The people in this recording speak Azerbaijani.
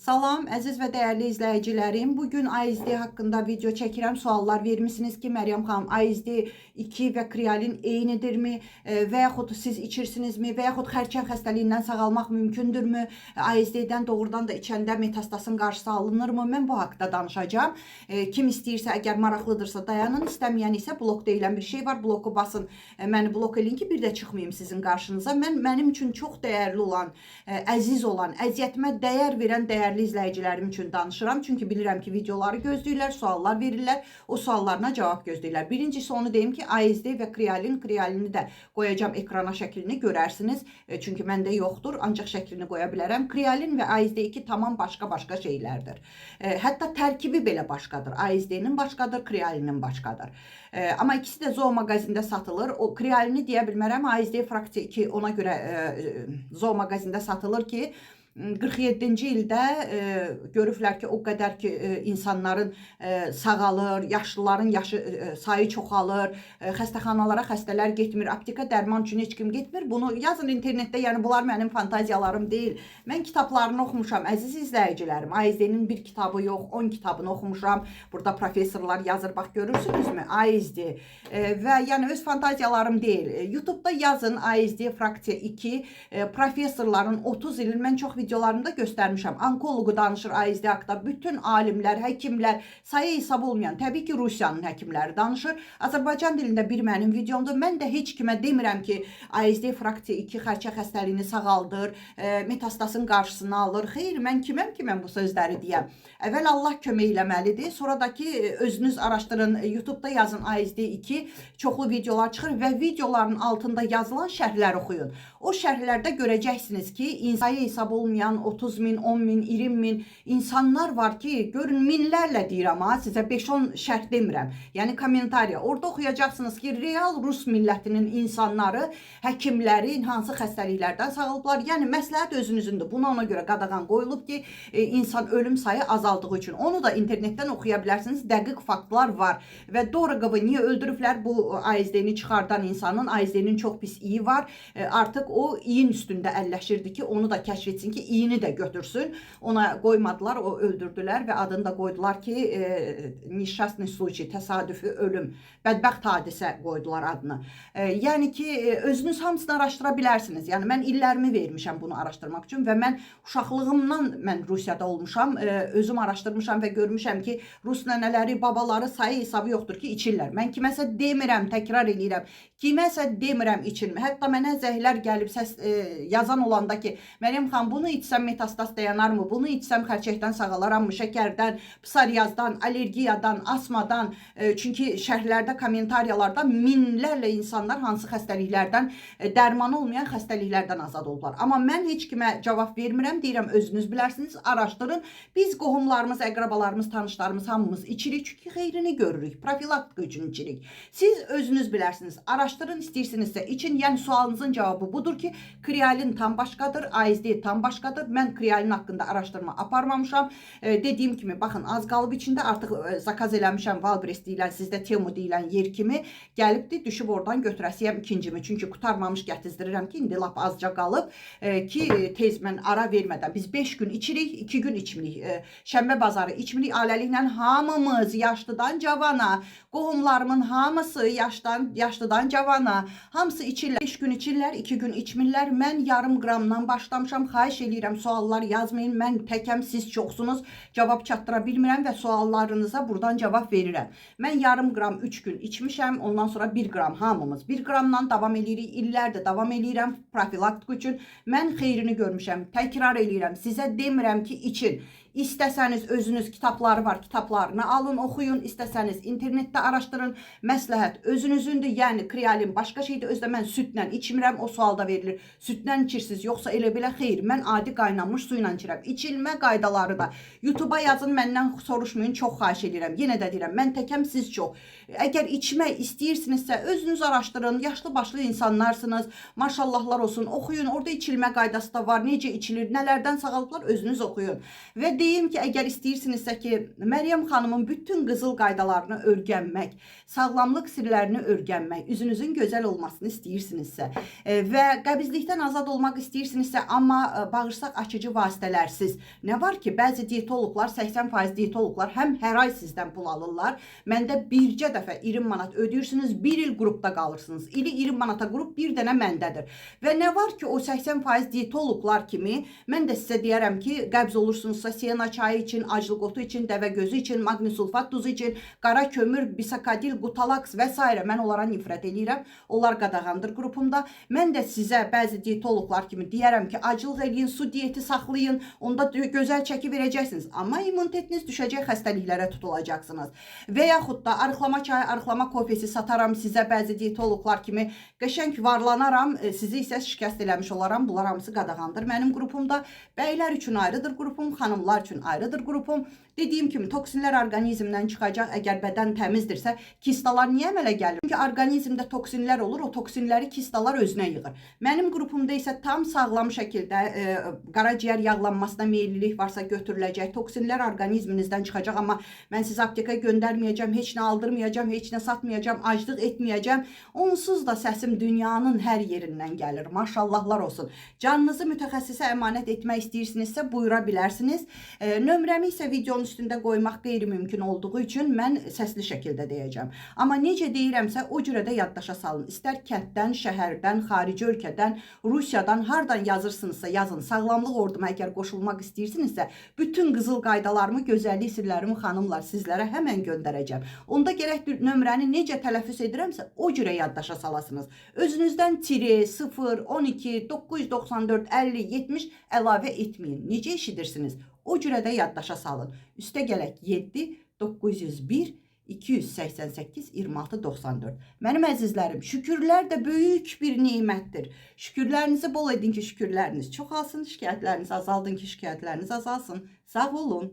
Salam əziz və dəyərli izləyicilərim. Bu gün ASD haqqında video çəkirəm. Suallar vermisiniz ki, Məryəm xanım, ASD 2 və Krialin eynidirmi? Və yaxud siz içirsinizmi? Və yaxud xərçəng xəstəliyindən sağalmaq mümkündürmü? ASD-dən doğrudan da içəndə metastasın qarşısı alınırmı? Mən bu haqda danışacağam. Kim istəyirsə, əgər maraqlıdırsa dayanın, istəməyən isə blok deyilən bir şey var. Bloku basın, məni blok eləyin ki, bir də çıxmayım sizin qarşınıza. Mənim üçün çox dəyərli olan, əziz olan, əziyyətimə dəyər verən dəyərli izləyicilərim üçün danışıram. Çünki bilirəm ki, videoları gözləyirlər, suallar verirlər, o suallarına cavab gözləyirlər. Birincisi onu deyim ki, ASD və Krialin, Krialini də qoyacağam ekrana şəklini görərsiniz. Çünki məndə yoxdur, ancaq şəklini qoya bilərəm. Krialin və ASD2 tamam başqa-başqa şeylərdir. Hətta tərkibi belə başqadır. ASD-nin başqadır, Krialinin başqadır. Amma ikisi də Zoo mağazində satılır. O Krialini deyə bilmərəm. ASD fraksiya 2 ona görə Zoo mağazində satılır ki, 47-ci ildə görüblər ki, o qədər ki insanların sağalır, yaşlıların yaşı sayı çoxalır, xəstəxanalara xəstələr getmir, apteka dərman üçün heç kim getmir. Bunu yazın internetdə, yəni bunlar mənim fantaziyalarım deyil. Mən kitablarını oxumuşam, əziz izləyicilərim. ASD-nin bir kitabı yox, 10 kitabını oxumuşam. Burada professorlar yazır, bax görürsünüzmü? ASD. Və yəni öz fantaziyalarım deyil. YouTube-da yazın ASD fraksiya 2, professorların 30 ilin mən çox videolarımda göstərmişəm. Onkoloqu danışır ASD haqqında. Bütün alimlər, həkimlər, sayı hesab olmayan, təbii ki, Rusiyanın həkimləri danışır. Azərbaycan dilində bir mənim videomdur. Mən də heç kimə demirəm ki, ASD fraksiya 2 xərçəng xəstəliyini sağaldır, metastasın qarşısını alır. Xeyr, mən kiməm ki, mən bu sözləri deyəm. Əvvəl Allah kömək eləməlidir. Sonra da ki, özünüz araşdırın, YouTube-da yazın ASD 2, çoxlu videolar çıxır və videoların altında yazılan şərhləri oxuyun. O şərhlərdə görəcəksiniz ki, sayı hesab olmayan 30 min, 10 min, 20 min insanlar var ki, görün minlərlə deyirəm ha, sizə 5-10 şərh demirəm. Yəni kommentariya. Orada oxuyacaqsınız ki, real rus millətinin insanları, həkimləri hansı xəstəliklərdən sağalıblar. Yəni məsləhət özünüzündür. Buna ona görə qadağan qoyulub ki, insan ölüm sayı azaldığı üçün. Onu da internetdən oxuya bilərsiniz. Dəqiq faktlar var. Və Dorogovu niyə öldürüblər? Bu ASD-ni çıxardan insanın ASD-nin çox pis iyi var. Artıq o iyin üstündə əlləşirdi ki, onu da kəşf etsin ki, iyini də götürsün. Ona qoymadılar, o öldürdülər və adını da qoydular ki, несчастный случай, təsadüfi ölüm, bədbəxt hadisə qoydular adını. Yəni ki, özünüz hamısını araşdıra bilərsiniz. Yəni mən illərimi vermişəm bunu araşdırmaq üçün və mən uşaqlığımdan mən Rusiyada olmuşam. Özüm araşdırmışam və görmüşəm ki, rus nənələri, babaları sayı hesabı yoxdur ki, içirlər. Mən kiməsə demirəm, təkrar eləyirəm. Kiməsə demirəm içilmə. Hətta mənə zəhlər gəlib səs yazan olanda ki, Məryəm xanım, bunu içsəm metastas dayanarmı? Bunu içsəm xərçəngdən sağalarammı? Şəkərdən, psoriazdan, allergiyadan, asmadan. Çünki şərhlərdə, kommentariyalarda minlərlə insanlar hansı xəstəliklərdən, dərmanı olmayan xəstəliklərdən azad olublar. Amma mən heç kimə cavab vermirəm. Deyirəm özünüz bilərsiniz, araşdırın. Biz qohumlarımız, əqrabalarımız, tanışlarımız hamımız içirik çünki xeyrini görürük. Profilaktika üçün içirik. Siz özünüz bilərsiniz. Araşdırın, istəyirsinizsə için. Yəni sualınızın cavabı budur ki, Krialin tam başqadır, ASD tam başqadır. Mən Krialin haqqında araşdırma aparmamışam. Dediyim kimi, baxın az qalıb içində, artıq zakaz eləmişəm Wildberries deyilən, sizdə Temu deyilən yer kimi gəlibdi, düşüb oradan götürəsiyəm ikincimi. Çünki qurtarmamış gətizdirirəm ki, indi lap azca qalıb ki, tez mən ara vermədən biz 5 gün içirik, 2 gün içmirik. Şənbə bazarı içmirik. Ailəliklə hamımız yaşlıdan cavana, qohumlarımın hamısı yaşlıdan cavana, hamısı içirlər. 5 gün içirlər, 2 gün içmirlər. Mən yarım qramdan başlamışam. Xahiş eləyirəm suallar yazmayın. Mən təkəm, siz çoxsunuz. Cavab çatdıra bilmirəm və suallarınıza buradan cavab verirəm. Mən yarım qram 3 gün içmişəm. Ondan sonra 1 qram hamımız 1 qramdan davam eləyirik. İllərdir davam eləyirəm profilaktika üçün. Mən xeyrini görmüşəm. Təkrar eləyirəm. Sizə demirəm ki, için. İstəsəniz özünüz kitabları var, kitablarını alın, oxuyun. İstəsəniz internetdə araşdırın. Məsləhət özünüzündür. Yəni Krialin başqa şeydir. Özdə mən südlə içmirəm. O sualda verilir. Südlə içirsiniz yoxsa elə belə? Xeyr, mən adi qaynanmış su ilə içirəm. İçilmə qaydaları da YouTube-a yazın, məndən soruşmayın. Çox xahiş edirəm. Yenə də deyirəm, mən təkəm, siz çox. Əgər içmək istəyirsinizsə özünüz araşdırın. Yaşlı başlı insanlarsınız. Maşallahlar olsun. Oxuyun. Orada içilmə qaydası da var. Necə içilir, nələrdən sağalıblar özünüz oxuyun. Və deyim ki, əgər istəyirsinizsə ki, Məryəm xanımın bütün qızıl qaydalarını öyrənmək, sağlamlıq sirlərini öyrənmək, üzünüzün gözəl olmasını istəyirsinizsə və qəbizlikdən azad olmaq istəyirsinizsə, amma bağırsaq açıcı vasitələrsiz. Nə var ki, bəzi diyetoloqlar, 80% diyetoloqlar həm hər ay sizdən pul alırlar. Məndə bircə dəfə 20 manat ödəyirsiniz, bir il qrupda qalırsınız. İli 20 manata qrup bir dənə məndədir. Və nə var ki, o 80% diyetoloqlar kimi mən də sizə deyərəm ki, qəbz olursunuzsa sena çayı için, aclıq otu için, dəvə gözü için, maqni sulfat duzu için, qara kömür, bisakadil, qutalaks və s. Mən onlara nifrət eləyirəm. Onlar qadağandır qrupumda. Mən də sizə bəzi diyetoloqlar kimi deyərəm ki, aclıq eləyin, su diyeti saxlayın, onda gözəl çəki verəcəksiniz. Amma immunitetiniz düşəcək, xəstəliklərə tutulacaqsınız. Və yaxud da arıqlama çayı, arıqlama kofesi sataram sizə bəzi diyetoloqlar kimi. Qəşəng varlanaram, sizi isə şikəst eləmiş olaram. Bunlar hamısı qadağandır mənim qrupumda. Bəylər üçün ayrıdır qrupum, xanımlar üçün ayrıdır qrupum. Dediyim kimi toksinlər orqanizmdən çıxacaq. Əgər bədən təmizdirsə, kistalar niyə əmələ gəlir? Çünki orqanizmdə toksinlər olur, o toksinləri kistalar özünə yığır. Mənim qrupumda isə tam sağlam şəkildə qaraciyər yağlanmasına meyillilik varsa götürüləcək. Toksinlər orqanizminizdən çıxacaq, amma mən sizi apteka göndərməyəcəm, heç nə aldırmayacağam, heç nə satmayacağam, aclıq etməyəcəm. Onsuz da səsim dünyanın hər yerindən gəlir. Maşallahlar olsun. Canınızı mütəxəssisə əmanət etmək istəyirsinizsə buyura bilərsiniz. Nömrəmi isə videonun üstündə qoymaq qeyri-mümkün olduğu üçün mən səsli şəkildə deyəcəm. Amma necə deyirəmsə o cürə də yaddaşa salın. İstər kənddən, şəhərdən, xarici ölkədən, Rusiyadan, hardan yazırsınızsa yazın. Sağlamlıq orduma əgər qoşulmaq istəyirsinizsə, bütün qızıl qaydalarımı, gözəllik sirlərimi xanımlar sizlərə həmən göndərəcəm. Onda gərək nömrəni necə tələffüz edirəmsə o cürə yaddaşa salasınız. Özünüzdən tire, 0, 12, 994, 50, 70 əlavə etməyin. Necə eşidirsiniz? O cürə də yaddaşa salın. Üstə gələk 7, 901, 288 26 94. Mənim əzizlərim, şükürlər də böyük bir nemətdir. Şükürlərinizi bol edin ki, şükürləriniz çoxalsın, şikayətlərinizi azaldın ki, şikayətləriniz azalsın. Sağ olun.